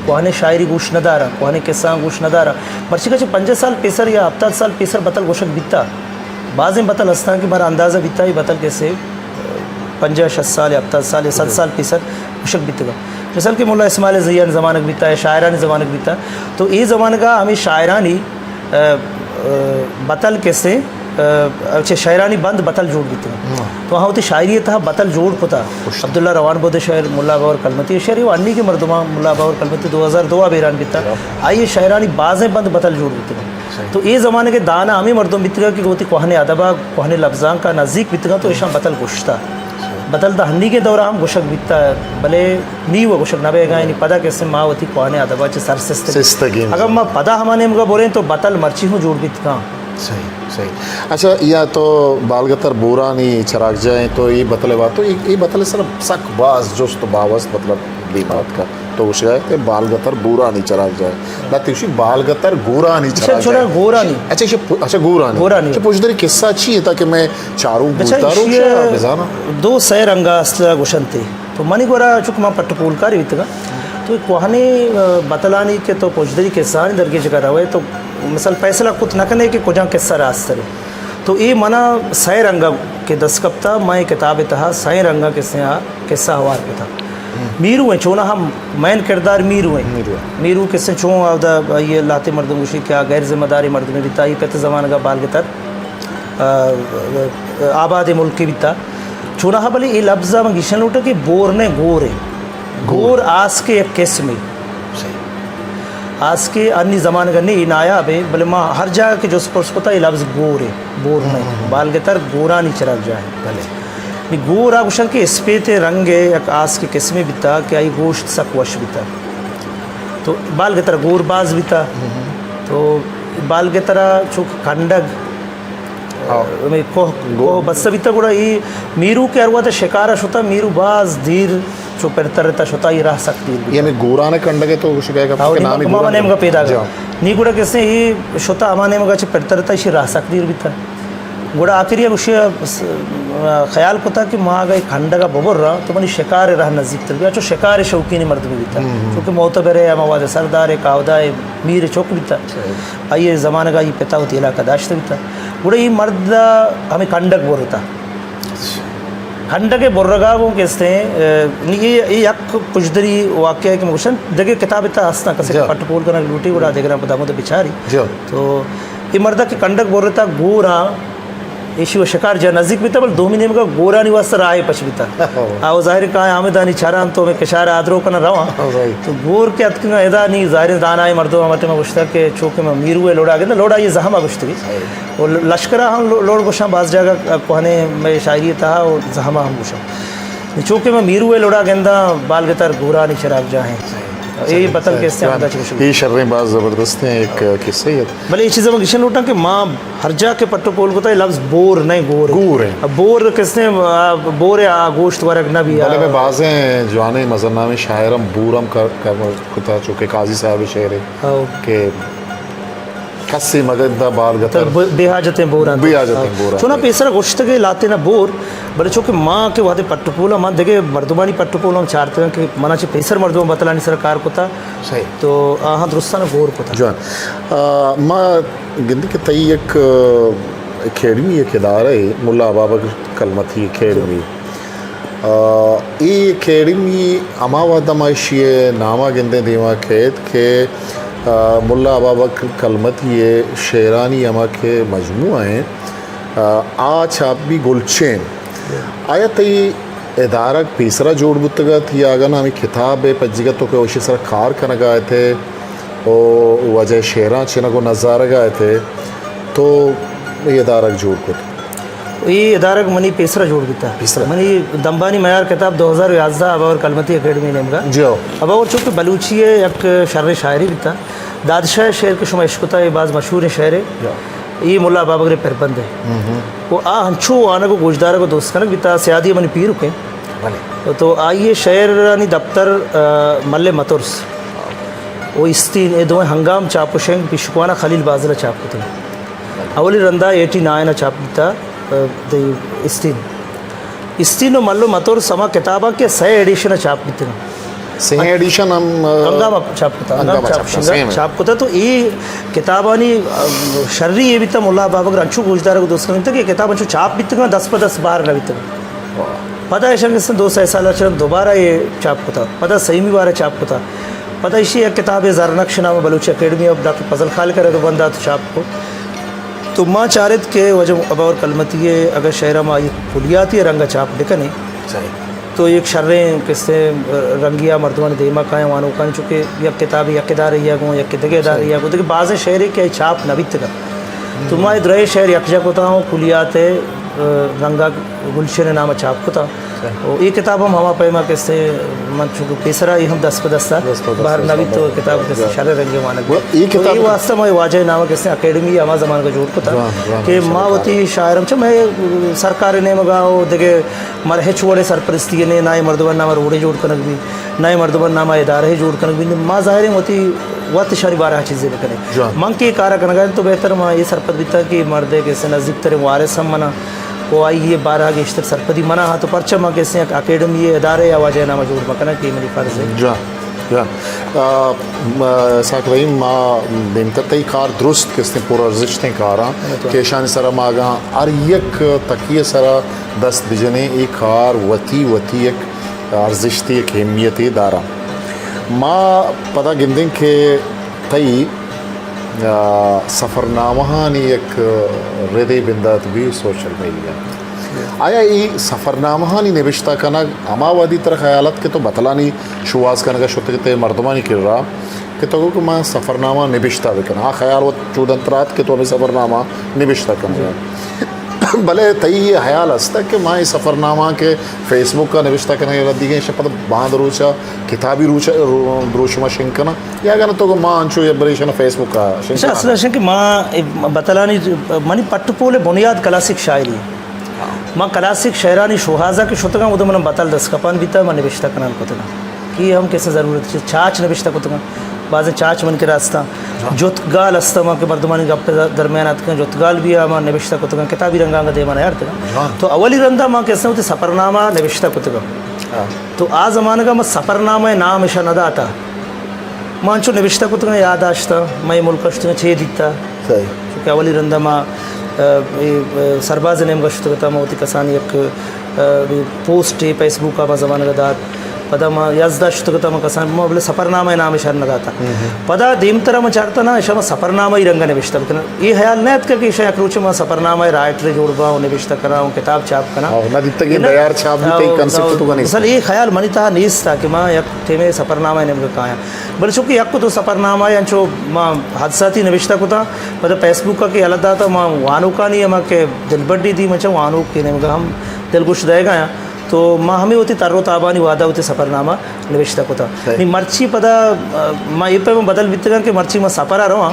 کوہنے شاعری گوش نہ داراں، کوہنے قصہ گوش نہ داراں۔ مرچی کہ چہ پنجاہ سال پیسر یا ہفتاد سال پیسر بتل گوشگ بیتا۔ بازیں بتل ہستاں کہ مارا اندازہ بیتا، اے بتل کسے پنجاہ شست سال یا ہپتاد سال یا صد سال پیسر گوشگ بیتگاں۔ مثال کہ ملا اسماعیل زیانی زمانگ بیتا یا شاعرانی زمانگ بیتا، تو اے زمانگا ہمے شاعرانی، آ، آ، بتل کسے، آ، چہ شاعرانی بند بتل جوڑ بیتگاں۔ تو آہاں وتی شاعری تہا بتل جوڑ کتا۔ عبداللہ روان بود شاعر، ملا باور کلمتی شاعر، و انی کہ مردماں، ملا باور کلمتی دو ہزار دو ء بیران بیتا، آئی شاعرانی بازیں بند بتل جوڑ بیتگاں۔ تو اے زمانگ ء دانا ہمے مردم بیتگاں کہ وتی کوہنیں ادب ء کوہنیں لبزانک ء نزیک بیتگاں تو ایشاں بتل گوشتا۔ بتل داں ہنیگیں دور ء ہم گوشگ بیتا، بلے نی و گوشگ نہ بیگا، یعنی پدا کسے ما وتی کوہنیں ادب ء چہ سر سستگیں۔ سستگیں۔ اگر ما پدا ہما نیمگا بریں تو بتل مرچی ہوں جوڑ بیتگاں۔ صحیح، صحیح۔ اچھا، یا تو بالگتر بورانی چراگ جاہ ایں تو اے بتل ء وارت، تو اے، اے بتل ء سر سک باز جست و باوست مطلب دیما اتکا۔ تو گوشگا ئے کہ بالگتر بورانی چراگ جاہ۔ نہ تیوشی بالگتر گورانی اچھا، چراگ چھوڑا جاہ۔ گورانی۔ اچھا، اچھا، گورانی۔ گورانی۔ اچھا، پشدری قصہ چی ہے تاکہ میں چاروں بچا گوشداروں ایشی شاہ بزانا۔ دو سہ رنگا اصل گوشنتے۔ تو منی گورا چونکہ ما پٹ پولکاری بیتگاں، تو کوہنی، آ، بتلانی کہ تو پشدری قصہانی درگیجگا روئے تو مثال فیصلہ کت نہ کنے کہ کجام قصہ راسترے۔ تو اے منا سئے رنگا کہ دست کپتا، ما اے کتاب تہا سئے رنگا کسے آ قصہ ہوار کتا۔ میرو ہیں، چونا ہم مین کردار میرو ہیں۔ میرو ہیں۔ میرو کسے چون آودا یہ لاتے مردم گوشی کہ آ غیر ذمہ داری مردمے بیتا، یہ پت زمانگا بالگتر، آ، آ، آباد ملک بیتا۔ چوناہا بلے اے لبز ء من گیشن لوٹاں کہ بور نہ گور ء۔ گور۔ گور آسکے یک قسمے۔ آسکے انی زمانگ ء نی نایاب ء، بلے ما ہر جاگہ کہ جست پرس کتا اے لبز گور ء، بور نہ۔ بالگتر گورانی چراگ جاہ ء۔ بلے۔ نی گور ء گوشن کہ اسپیت رنگ ء یک آسکے قسمے بیتا کہ آئی گوشت سک وش بیتا۔ تو بالگتر گور باز بیتا۔ تو بالگتر ء چوک کنڈگ ہاں۔ ہمے کوہ، گو-، کوہ بستہ بیتگ، گڑا اے میرو کہ ہر وہد ء شکار ء شتہ، میرو باز دیر چو پر ترتہ شتہ، اے راہ سک دیر بیتہ۔ اے ہمے گوران ء کنڈگ ء تو گوشگ ء کپتہ ہاں، کہ نی نامی ما گوران۔ نیمگ ء پیداگ۔ جی ہاں۔ نی گڑا کسے اے شتہ ہما نیمگ ء چہ پر ترتہ، ایشی راہ سک دیر بیتہ۔ گڑا آخری ء گوشی ء س-، خیال کتہ کہ ما اگہ اے کنڈگ ء ببراں تو منی شکار ء راہ نزیک تر بیت۔ چو شکار ء شوقین مردمے بیتہ۔ ہم، ہم۔ چونکہ معتبر ء ہما وہد ء سردار ء کاودا ء میر ء چک بیتہ۔ صحیح۔ آئی ء زمانگ ء آئی پت ء وتی علاقہ داشتہ بیتہ۔ گڑا اے مرد ء ہمے کنڈگ برتہ۔ کنڈگ ء برگ ء گوں کستیں، ء، نی اے، اے یک پژدری واقعہ کہ من گوشاں، دگہ کتاب ء تہ استاں، کسے جا۔ پٹ پول کنگ لوٹی گڑا دگراں پدا ہمود ء بچاری۔ جا۔ تو اے مرد ء کہ کنڈگ برتہ گوراں، ایشی و شکار جا نزیک بیتہ، بل دومی نیمگ ء گورانی واسطہ راہ پچ بیتہ۔ او۔ آ، و ظاہر کہ آمدانی چراں تو ہمے کشار آدرو کناں رواں۔ او بھائی۔ تو گور کہ اتکنگاں ادا نی ظاہر دانائیں مردم ہم ٹائم گوشتگ کہ چونکہ من میرو ء لوڑا گنداں، لوڑا یہ زہم ء گوشتگی۔ صحیح۔ و لشکر ء ہم لو-، لوڑ گوشاں، باز جاگہ کوہنیں مئے شاعری ء تہا و زہم ء ہم گوشاں۔ چونکہ من میرو ء لوڑا گنداں، بالگتر گورانی چراگ جاہیں۔ صحیح۔ اے بتل کہ استیں ہمدا چہ گوشگ۔ اے شریں باز زبردستیں ایک قصہ ہے۔ بلے اے چیز من گشن لوٹاں کہ ما ہر جا کہ پٹ و پول کتا، اے لفظ بور نہ، گور۔ گور ہے۔ اب بور کس نے، آ، بور ہے، آ، گوشت ورگ نہ بھی، بلے آ، میں بازیں جوانیں مزن نامیں شاعر ہم بور ہم کر، کر کتا، چونکہ قاضی صاحب شعر ہے ہاں۔ کہ کسی مگن دا بال گتر۔ بے حاجتیں بور آتا۔ بے حاجتیں بور آتا۔ چونا پیسر گوشتگے لاتے نہ بور، بلے چونکہ ما کہ وہدے پٹ و پول، ما دگے مردمانی پٹ و پول ہم چارتگاں کہ منا چہ پیسر مردم بتلانی سر کار کتا۔ صحیح۔ تو آہاں درستاں گور کتا۔ جوان۔ آ، ما گندی کہ تئی یک، آ، اکیڈمی، یک ادارہ ہے، ملا ابابکر کلمتی اکیڈمی۔ آ، اے اکیڈمی ہما وہد ما اشی ء نام ء گندیں دیما کیت کہ، آ، ملا ابابکر کلمتی ء شعرانی ہما کہ مجموعہ ہیں، آ، آ چھاپ بی گلچین۔ آیا تئی ادارگ پیسرا جوڑ بوتگ ات یا اگاں نہ ہمے کتاب ء پجیگ ء تو کہ ایشی سرا کار کنگ ء ات ئے و واجہ ء شعراں چنگ و نزارگ ء ات ئے تو اے ادارگ جوڑ کت؟ اے ادارگ منی پیسرا جوڑ بیتا۔ پیسرا۔ منی دمبانی میار کتاب دو ہزار یازدہ اباور کلمتی اکیڈمی نیمگا۔ جی ہو۔ اباور چونکہ بلوچی ء یک شریں شاعری بیتا۔ دادشاہ ء شعر کہ شما اشکتا، اے باز مشہوریں شعرے۔ جی۔ اے ملا ابابکر ء پربند ہے۔ ہم ہم۔ و آ ہنچو وانگ و گوشدارگ و دوست کنگ بیتا، سیادی منی پیرک ہیں۔ بلے۔ تو آئی ء شعرانی دپتر، آ، ملے مترس و استین، اے دوئیں ہنگام چاپ و شنگ پیشکوانا خلیل بازل ء چاپ کتگ۔ اولی رندا ایٹی نائن ء چاپ بیتا، آ، دی استین۔ استین و ملو مترس ہما کتاباں کہ سئے ایڈیشن ء چاپ بیتگ۔ سیہیں ایڈیشن ہم، آ، ہنگامہ چاپ کتا، ہنگامہ ہنگامہ چاپ چاپ کتا، کتا، سیہیں۔ چاپ کتا۔ تو اے کتابانی، آ، شری اے بیتا، ملا بابگر انچو گوشدارگ دوست کنگا کہ کتاب انچو چاپ بیتگا، دست پہ دست بہر نہ بیتگا۔ واہ۔ پدا ایشاں گسن دو سئے سال چرن دوبارہ اے چاپ کتا، پدا سیمی بار چاپ کتا۔ پدا ایشی یک کتابے زرنقش نام بلوچی اکیڈمی آف ڈاکٹر فضل خالق ء رد بندات چاپ کو۔ تو ما چارت کہ واجہ ابا اور کلمتی ء اگر شعرا ما یک کلیاتی رنگ چاپ بکنیں، صحیح۔ تو یک شریں کسے رنگیا مردمانی دیما کائیں وانوکانی، چونکہ یک کتابے یک ادارے یا گوں، یک دگہ ادارے یا گوں، دگہ بازیں شعرے کہ چاپ نہ بیتگا۔ تو ما اے درے شعر یکجا کتا ہوں کلیات ء رنگا گلشن نام چاپ کتا۔ و اے کتاب ہم ہما پیما کسے من چونکہ پیسرا اے ہم دست پہ دستا دست پہ دست بہر نہ بیت تو کتاب کسے شر رنگے وانگ گڑا اے بیت۔ تو اے کتاب واسطہ ما واجہ نام کسے اکیڈمی ہما زمانگا جوڑ کتا جوان، جوان، کہ ما وتی شاعر ہم چہ مئے سرکار نیمگا و دگہ مر ہچ وڑے سرپرستی نے، نہ اے مردمان نام روڈے جوڑ کنگ بی، نہ اے مردمان نام ادارہ جوڑ کنگ بی۔ ما ظاہر ہے وتی وت شانی بارہ چیزیں بکنے۔ جوان۔ من کہ اے کارا کنگا تو بہتر ما اے سرپد بیتا کہ مردے کسے نزدیک ترین وارث ہم منا و آئی ء بارہ ء گیشتر سرپدی منا ہاں، تو پرچہ ما کسے یک اکیڈمی ء ادارے یا واجہ نامہ جوڑ مکناں کہ منی فرض ہے۔ جوان، جوان۔ آ، م-، اسحاق رحیم، ما دیمتر تئی کار درست کستیں پر ارزشتیں کاراں جوان۔ کہ ایشانی سرا ما اگاں ہر یک تکی ء سرا دست بجنیں، اے کار وتی وتی یک ارزشتے، یک اہمیتے داراں۔ ما پدا گندیں کہ تئی آ، سفرنامہانی یک ردے بندات بی سوشل میڈیا۔ آیا ای سفرنامہانی نبشتہ کنگ ہما وہدی ترا خیال ات کہ تو بتلانی شوہاز کنگا شتگ تے مردمانی کرا کہ تو گو کہ من سفرنامہ نبشتہ بکناں، آ خیال وت چودن ترا ات کہ تو ہمیں سفرنامہ نبشتہ کنگا؟ بلے تئی یہ خیال است کہ ما یہ سفرنامہ کہ فیس بک کا نبشتہ کنگا دیگیں شپت باند روچا کتابی روچ، رو-، دروشم ء شنگ کناں، یا اگاں تو گو ما انچو یا بریشن فیس بک ء شنگ اچھا، کناں۔ اصل اشیں کہ ما بتلانی منی پٹ پول بنیاد کلاسیک شاعری ہے۔ ما کلاسیک شعرانی شوہازا کہ شتگاں، اود من بتل دست کپان بیتا، من نبشتہ کنان کتگاں۔ کہ ہم کسے ضرورت چہ چاچ نبشتہ کتگاں، بازیں چاچ من کے راستاں۔ جتگال استاں ما کہ مردمانی گپ درمیان اتکاں، جتگال بھی ما نبشتہ کتگاں، کتابی رنگاں دیما نیارتگاں۔ تو اولی رندا ما کسے ہوتے سفرنامہ نبشتہ کتگاں۔ تو آ زمانگا ما سفرنامہ نام اشا نہ داتا۔ ما انچو نبشتہ کتگاں، یادداشتاں، مئے ملک ء شتگاں چے دیتا۔ صحیح۔ چونکہ اولی رندا ما، ا، اے، ا، سرباز نیمگا شتگتا، ما وتی کسانی یک، ا، اے پوسٹ اے فیس بک آ ما زمانگا دات۔ پدا ما یزدا شتگتا، ما کسان، ما بلے سفرنامہ نام اشار نہ داتا۔ پدا دیمترا ما چارتا نا، اشا ما سفرنامہ ہی رنگا نبشتہ بکنن۔ اے خیال نہ اتکا کہ اشا یک روچے ما سفرنامہ رائٹر جوڑ باں و نبشتہ کناں و کتاب چاپ کناں۔ او، نہ دیتگیں دیار چاپ بیتگ، اے کنسپٹ تو کنی۔ مثال اے خیال منی تہا نیستا کہ ما یک ٹیمے سفرنامہ ء نیمگا کایاں۔ بلے چونکہ یک دو سفرنامہ ء انچو ما حادثاتی نبشتہ کتاں، پدا فیس بک ء کہ یلہ داتا، ما وانوکانی ہما کہ دلبڈی دی، من چہ وانوک کے نیمگا ہم دلگوش دئیگایاں۔ تو ما ہمے وتی تر و تابانی وہدا وتی سفرنامہ نبشتہ کتاں۔ نی مرچی پدا، آ، ما اے پیم بدل بیتگاں کہ مرچی ما سفر ء رواں۔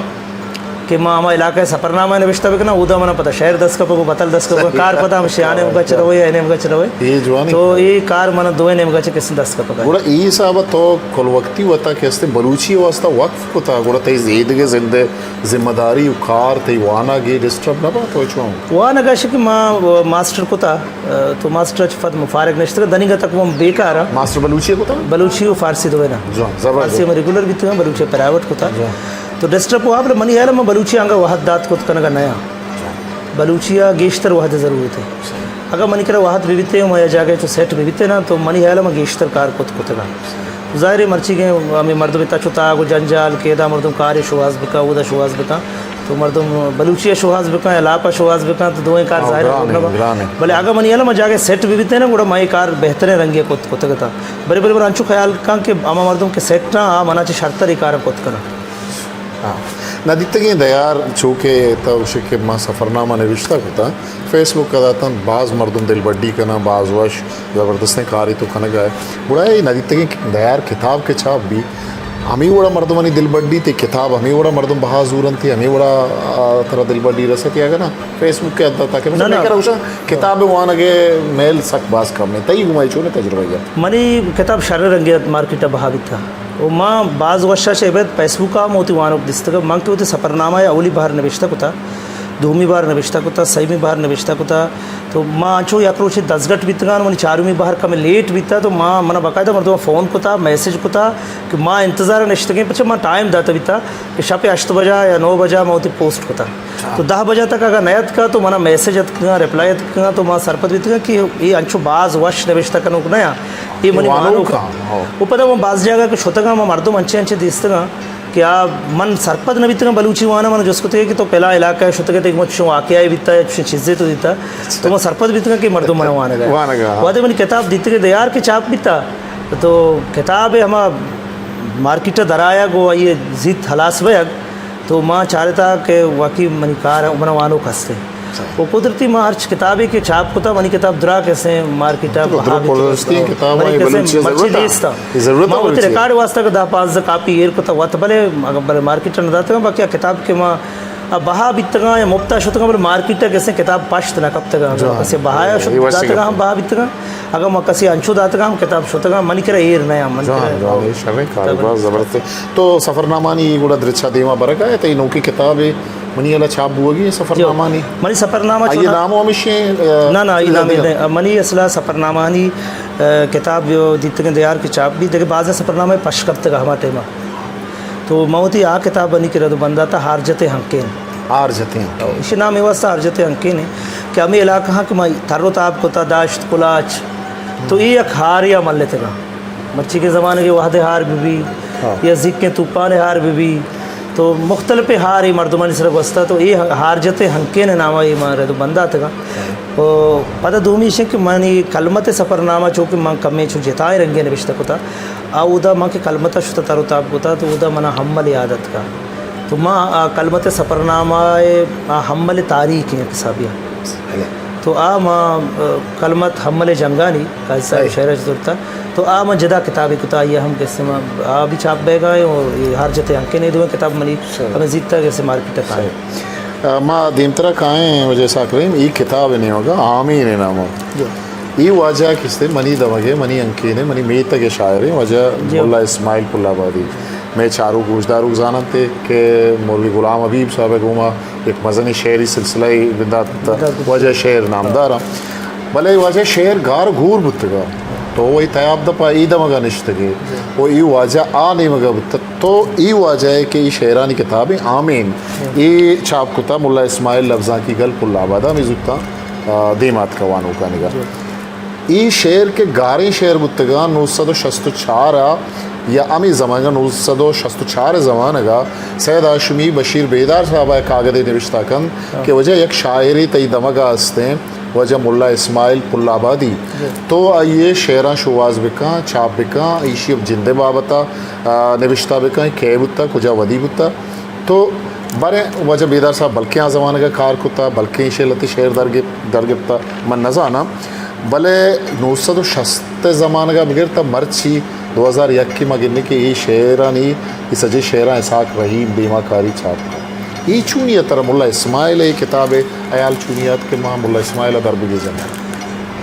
کہ ما ہما علاقہ ء سفرنامہ نبشتہ بکناں، اودا منا پدا شعر دست کپگ و بتل دست کپگ، کار پدا ہم شیانے نیمگا چہ روئے یا نیمگا چہ روئے۔ اے جوانی تو اے کار منا دوئیں نیمگا چہ کسن دست کپگ۔ گڑا اے حساب ء تو کل وقتی وتا کہ استیں بلوچی ء واسطہ وقف کتا، گڑا تئی زیدگ ء زند ء ذمہ داری و کار تئی وانگ ء ڈسٹرب نہ بات و چون؟ وانگ ء شکہ ما ماسٹر کتا، تو ماسٹر چ پد مفارغ نشتگ، دنیگا تک من بیکار ہاں۔ ماسٹر بلوچی ء کتا؟ بلوچی و فارسی دوئیں نا۔ جوان، زبردست۔ فارسی میں ریگولر بیتگاں، بلوچی پرائیویٹ کتا۔ جوان۔ تو ڈسٹرب واب، منی خیال ء من بلوچی آنگا وہد دات کت کنگا نیاں۔ بلوچی ء گیشتر وہد ضرورت ہے۔ اگر منی کرا وہد بہ بیتے، ما یا جاگہ چو سیٹ بہ بیتے نا، تو منی خیال ء من گیشتر کار کت کتگا۔ ظاہر ہے مرچی گئے ہمیں مردم تچ و تاگ و جنجال کہ ادا مردم کار شوہاز بکا، اودا شوہاز بکا، تو مردم بلوچی ء شوہاز بکا یا لاپ ء شوہاز بکا، تو دوئیں کار ہاں، ظاہر ہے گران ہے، نبا۔ گران ہے۔ بلے اگر منی خیال ء من جاگہ سیٹ بہ بیتے نا، گڑا من یہ کار بہتریں رنگے کت کتگتا۔ بلے، بلے، بلے انچو خیال کن کہ ہما مردم کہ سیٹ نہ، آ منا چہ شرتر یہ کار کت کنا۔ ہاں۔ نہ دیتگیں دیار چو کہ تو گوشے کہ ما سفرنامہ نوشتہ کتاں، فیس بک ء داتاں، باز مردم دلبڈی کناں، باز وش، زبردستیں کارے تو کنگ ء ئے۔ گڑا اے نہ دیتگیں دیار کتاب کہ چاپ بی، ہمے وڑا مردمانی دلبڈی تے کتاب ہمے وڑا مردم بہا زورنت، ہمے وڑا، آ، ترا دلبڈی رسیت یا اگہ نا فیس بک ء حد تک نہ، نہ۔ کتاب وانگ ء میل سک باز کم ہے۔ تئی گما چون تجربہ یا؟ منی کتاب شر رنگے مارکیٹ ء بہا بیتا۔ و ما باز وشا چہ ابید فیس بک ء ہم وتی وانوک دیستگ۔ من کہ وتی سفرنامہ ء اولی بہر نبشتہ کتا، دومی بہر نبشتہ کتا، سیمی بہر نبشتہ کتا، تو ما انچو یک روچے دزگٹ بیتگان، منی چارمی بہر کمے لیٹ بیتا، تو ما، منا باقاعدہ مردم فون کتا، میسج کتا کہ ما انتظار نشتگیں، پچھے ما ٹائم داتا بیتا کہ شپ ہشت بجا یا نو بجا ما وتی پوسٹ کتا۔ تو دہ بجا تک اگر نیاتکا تو منا میسج اتکگا، ریپلائی اتکگا، تو ما سرپد بیتگا کہ اے انچو باز وش نبشتہ کنوک نیا، اے منی وانوک وانوک آں، ہو۔ و پدا ما باز جاگہ کہ شتگا، ما مردم انچے انچے دیستگا کہ آ من سرپد نہ بیتگاں، بلوچی واناں من جست کتگ کہ تو پلاں علاقہ ء شتگ ات، ایک مچ چون واقعہ بیتا یا چون چیزے تو دیتا، تو من سرپد بیتگاں کہ مردم من وانگ ء وانگ ء، ہاں۔ وہدے منی کتاب دیتگ ء دیار کہ چاپ بیتا، تو کتاب ء ہما مارکیٹ ء درآیگ و آئی ء زیت ہلاس بیگ، تو ما چارتا کہ واقعی منی کار ء من وانوک ہستیں۔ و قدرتی ما ہرچ کتابے کہ چاپ کتا، منی کتاب درا کسیں مارکیٹ ء تو بہا درو بیتگ۔ پرستی کتاب منی آئی کسیں بلوچی مرچی ضرورت ء۔ دیستا۔ ضرورت ما ء وتی بلوچی ء۔ ریکارڈ واسطہ کہ دہ پانزدہ کاپی ایر کتا وت، بلے اگر بلے مارکیٹ ء نہ داتگاں، باقی آ کتاب کہ ما آ بہا بیتگاں یا مپتا شتگاں، بلے مارکیٹ ء کسیں کتاب پشت نہ کپتگاں۔ جوان۔ کسے بہا ء شت اے وش داتگاں ہم گپ۔ بہا بیتگاں۔ اگاں ما کسے انچو داتگاں ہم کتاب شتگاں، منی کرا ایر نہ آں، من جوان، کرا جوان، اے شریں کارے، باز زبردست۔ تو سفرنامانی گڑا درچا دیما برگ ء، تئی نوکیں کتابے منی ہیالا چاپ بوگی ایں سفرنامانی۔ منی سفرنامہ آئی چونا نام ہمیشیں، نہ، نہ، آئی نام نہ۔ منی اصلا سفرنامانی، آ، کتاب جو دیتگیں دیار کہ چاپ بی، دگہ بازیں سفرنامہ پش کپتگ ہما ٹائما۔ تو من وتی آ کتاب منی کہ رد و بنداتا ہارجت ہنکین۔ ہارجت ہنکین۔ ایشی نام اے واسطہ ہارجت ہنکین ہے کہ ہمیں علاقہ ہاں کہ ما تر و تاب کتا داشت کلاچ، تو اے یک ہارے ء ملتگاں۔ مرچی کے زمانے کے وہد ہار بہ بی، ہاں۔ یا زیکیں طوفان ہار بہ بی، تو مختلف ہار اے مردمانی سر گوستا، تو اے ہارجت ہنکین نام اے ما رد بنداتگاں۔ و پدا دومی ایش کہ منی کلمت سفرنامہ چو کہ من کمیں چو جتائیں رنگے نوشتہ کتا، آ اودا من کہ کلمت شتا تر و تاب کتا، تو اودا منا حمل یاد اتکا۔ تو ما آ کلمت سفرنامہ اے آ حمل تاریخ ایں حسابیا۔ بلے۔ تو آ ما، آ، کلمت حمل جنگانی قاضی صاحب صحیح۔ شعر اچ زرتا۔ تو آ من جدا کتابے کتا، آئی ہم قسم آ بھی چاپ بیگا ہے اور یہ ہر جتے ہنکے نے دوئیں کتاب منی صحیح۔ ہمیں زیتا قسم مارکیٹ تک آئے۔ صحیح۔ آ، ما دیمترا کائیں وجہ ساکریم، ای کتاب نیمگا آمین نامو۔ جو۔ ای واجہ کستے منی دمگے، منی انکینے، منی میتگ شاعرے، واجہ جو۔ ملا اسماعیل پل آبادی۔ میں چارو گوشدارو زانتے کہ مولوی غلام حبیب صاحب گوما یک مزنیں شعری سلسلہ ء بندات بندات۔ واجہ شعر نامدار آں۔ بلے واجہ شعر گار گور بوتگا۔ تو وہی تیاب دپا ای دمگا نشتگے۔ و ای واجہ آ نیمگا بوتگ۔ تو ای واجہ ہے کہ ای شعرانی کتابیں آمین۔ ای چاپ کتا ملا اسماعیل لبزانکی گل پل آبادا ہمیں زوتاں، آ، دیمات کا وانوکانگا۔ اے شعر کہ گاریں شعر بوتگاں، نو سد و شست و چار ء یا ہمے زمانگ ء، نو سد و شست و چار ء زمانگ ء سید ہاشمی بشیر بیدار صاحب ء کاگدے نبشتہ کنت ہاں۔ کہ واجہ یک شاعرے تئی دمگ ء استیں، واجہ ملا اسماعیل پل آبادی، جی۔ تو آئی ء شعراں شوہاز بکن، چاپ بکن، ایشی ء جند ء بابت ء، آ، نبشتہ بکن، کئے بوتگ، کجا ودی بوتگ۔ تو باریں واجہ بیدار صاحب بلکیں آ زمانگ ء کار کتا، بلکیں ایشی ء لہتے شعر در گپ-، در گپتا، من نہ زاناں۔ بلے نو سد و شست ء زمانگ ء بگر تا مرچی دو ہزار یک ء ما گندیں کہ اے شعرانی، اے سجے شعراں اسحاق رحیم دیما کاری چاپ کت۔ اے چونی ء ترا ملا اسماعیل ء اے کتاب ء ہیال چونی ات کہ ما ملا اسماعیل ء در بگیجن؟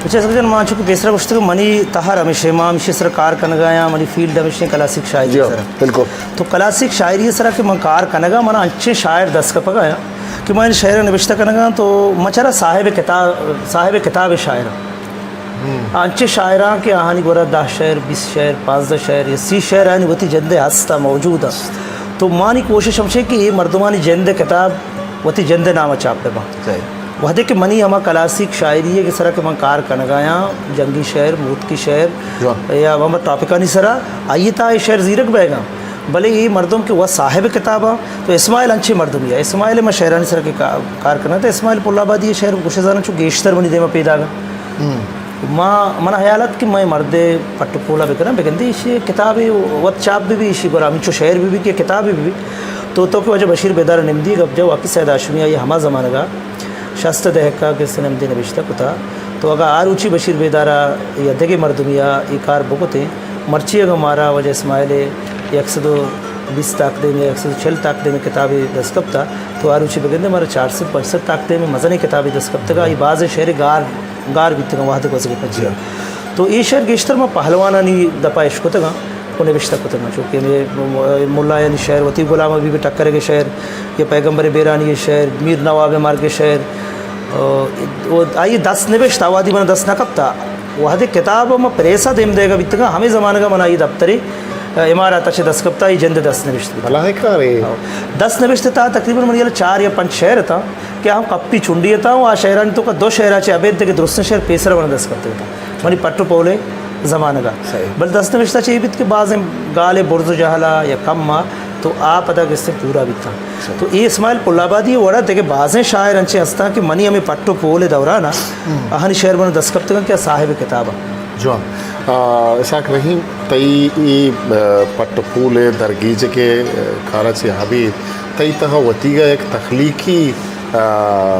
اچھا، اسحاق جان، ما چونکہ پیسرا گوشتگ، منی تہر ہمیشہ، ما ہمیشہ سر کار کنگا یا منی فیلڈ ہمیشہ کلاسک شاعری جی ہاں، سر۔ بالکل۔ تو کلاسک شاعری ء سرا کہ من کار کنگا، من انچیں شاعر دست کپگا آں کہ من شعر نبشتہ کنگا تو من چرا صاحب کتاب، صاحب کتاب شاعر آں۔ انچیں شاعراں کہ آہانی گورا دہ شعر، بیست شعر، پانزدہ شعر یا سی شعر آنی وتی جندے ہستا موجود آں۔ تو مانی کوشش ہمشے کہ یہ مردمانی جند کتاب وتی جند نام چاپ بہ باں۔ صحیح۔ وہدے کہ منی ہما کلاسیک شاعری ء کہ سرا کہ من کار کنگایاں، جنگی شعر، موتکی شعر جوان۔ یا ہما ٹاپکانی سرا، آئی ء تہا اے شعر زیرگ بئیگاں، بلے اے مردم کہ وت صاحب کتاب آں، تو اسماعیل انچیں مردمے آ، اسماعیل ء من شعرانی سرا کہ کا-، کار کناں، تو اسماعیل پل آبادی ء شعر گوشے زاناں چو گیشتر منی دیما پیداگ آں۔ ہم۔ ما، من ہیال ات کہ من اے مرد ء پٹ ء پول ء بکناں، بگندے ایشی ء کتابے وت چاپ بہ بی، ایشی گورا ہمینچو شعر بہ بی کہ کتابے بہ بی۔ تو، تو کہ واجہ بشیر بیدار ء نمدی گپ جا، واقعی سید ہاشمی آئی ء ہما زمانگ ء شست ء دہک ء گس نمدی نبشتہ کتا۔ تو اگاں آ روچی بشیر بیدار ء یا دگہ مردمی ء اے کار بکتیں، مرچی اگاں مارا واجہ اسماعیل ء یک سد و بیست تاکدیم یا یک سد و چل تاکدیم کتابے دست کپتا، تو آ روچی بگندے مارا چار سد پنچ سد تاکدیم مزنیں کتابے دست کپتگا، آئی بازیں شعر گار گار بیتگاں وہدے گوزگیں پجیا۔ تو اے شعر گیشتر ما پہلوانانی دپا اشکتگاں۔ نبشتہ کتگ، چونکہ ہمے ملایانی شعر، وتی غلام حبیب ٹکرگ ءِ شعر، یا پیغمبر بیرانی ءِ شعر، میر نواب مرگ ءِ شعر، آ، و آئی دست نبشتہ آ وہدی من دست نہ کپتا، وہدے کتاب ما پریس ءَ دیم دیگا بیتگا، ہمے زمانگا من آئی دفترے، آ، امارات ءَ چہ دست کپتا، آئی جند دست نبشتہ بیتگ۔ بلاہیں کارے۔ ہاں۔ دست نبشتہ تا تقریباً منی یلہ چار یا پنچ شعر اتاں کہ ہم کپی چنڈی اتاں، و آ شعرانی توکا دو شعر ءَ چہ ابید دگہ درستیں شعر پیسرا من دست کپتگ اتاں۔ منی پٹ و پول ءِ زمانگ ءَ۔ صحیح۔ بلے دست نبشتہ چہ اے بیت کہ بازیں گال ءِ برز و جہل ءَ یا کم ءَ، تو آ پدا گستے پورا بیتاں۔ صحیح۔ تو اے اسماعیل پل آبادی ءِ وڑا دگہ بازیں شاعر انچیں ہستاں کہ منی ہمے پٹ و پول ءِ دوران ءَ آہانی شعر من دست کپتگاں کہ آ صاحب کتاب ءَ۔ جوان۔ آ، اسحاق رحیم، تئی اے، آ، پٹ و پول ءِ درگیجگ ءِ، آ، کار ءَ چہ ابید تئی تہا وتیگا یک تخلیقی، آ،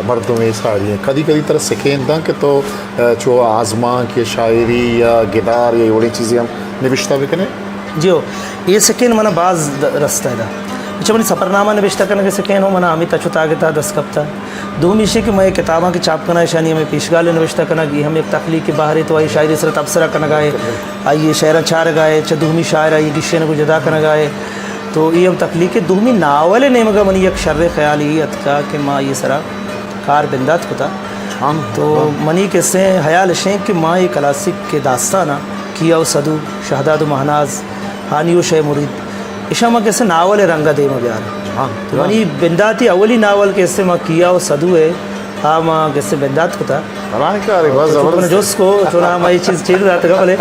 مردمے ساری ایں۔ کدی کدی ترا سکین داں کہ تو، آ، چو آزمانک یا شاعری یا گدار یا اے وڑیں چیزے ہم نبشتہ بکنے؟ جی ہو، اے سکین منا باز د-، رستہ دا۔ اچھا، منی سفرنامہ نبشتہ کنگ ءِ سکین ہو منا ہمے تچ و تاگ ءِ تہا دست کپتا۔ دومی ایشی کہ مئے کتاباں کہ چاپ کناں، ایشانی ہمے پیشگال ءِ نبشتہ کنگ، اے ہم یک تخلیقی بہرے، تو آئی شاعری سرا تبصرہ کنگا ئے، آئی شعراں چارگا ئے، چہ دومی شاعر آئی گیشینگ و جدا کنگا ئے۔ تو اے ہم تخلیق ءِ۔ دومی ناول ءِ نیمگا منی یک شریں خیالے اے اتکا کہ ما آئی سرا کار بندات کتا۔ ہاں، تو ہاں۔ منی کسے خیال اشیں کہ ما اے کلاسک ءِ داستاناں، کیا و سدو، شہداد و مہناز، ہانی و شے مرید، اشاں ما کسے ناول ءِ رنگ ءَ دیم ءَ بیاریں۔ ہاں، تو ہاں۔ منی بنداتی اولی ناول کسے ما کیا و سدو ءِ، آ ما کسے بندات کتا۔ بلاہیں کارے، بس تو چونکہ من زبردست۔ جست کو، چونا ما اے چیز چیر داتگا، بلے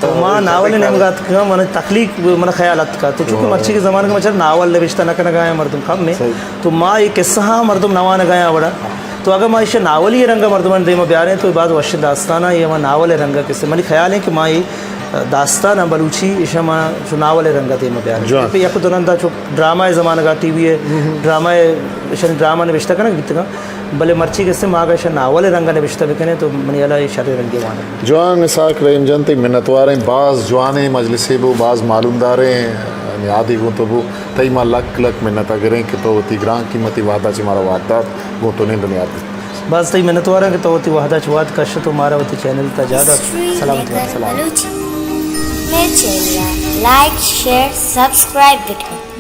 تو ما ناول ءِ نیمگا اتکگاں، من تخلیق، من خیال اتکا۔ تو چونکہ ہاں۔ مرچی کے زمانگ ءَ مچار ناول نبشتہ نہ کنگا ئے مردم کم ایں۔ صحیح۔ تو ما اے قصہ ہاں مردم نہ وانگا ئے وڑا۔ تو اگاں ما ایشی ناولی رنگ ءَ مردمانی دیم ءَ بیاریں تو اے باز وشیں داستان ءَ، اے ہما ناول ءِ رنگ ءَ کسے۔ منی خیال ایں کہ ما اے داستان ءَ بلوچی ایشاں ما چو ناول ءِ رنگ ءَ دیم ءَ بیاریں۔ جوان۔ کہ یک دو نندا چو ڈرامہ ءِ زمانگ ءَ ٹی وی ءِ ہم۔ ڈرامہ ءِ، ایشانی ڈرامہ نبشتہ کنگ بیتگاں، بلے مرچی کسے ما اگاں ایشاں ناول ءِ رنگ ءَ نبشتہ بکنیں تو منی ہیال ءَ اے شریں رنگے وانگ۔ جوان اسحاق رحیم جان، تئی منتوار ایں، باز جوانیں مجلسے بو، باز معلومداریں نیادے گوں تو بو۔ تئی ما لک لک منت ءَ گریں کہ تو وتی گران قیمتی وہد ءَ چہ مارا وہد دات، گوں تو نند نیاد۔ باز تئی منتواراں کہ تو وتی وہد ءَ چہ وہد کشت و مارا وتی چینل ءِ تہا جاہ دات۔ سلامتی بات۔ سلام۔ بلوچی میرے چینل ءَ لائک، شیئر، سبسکرائب بکنیں۔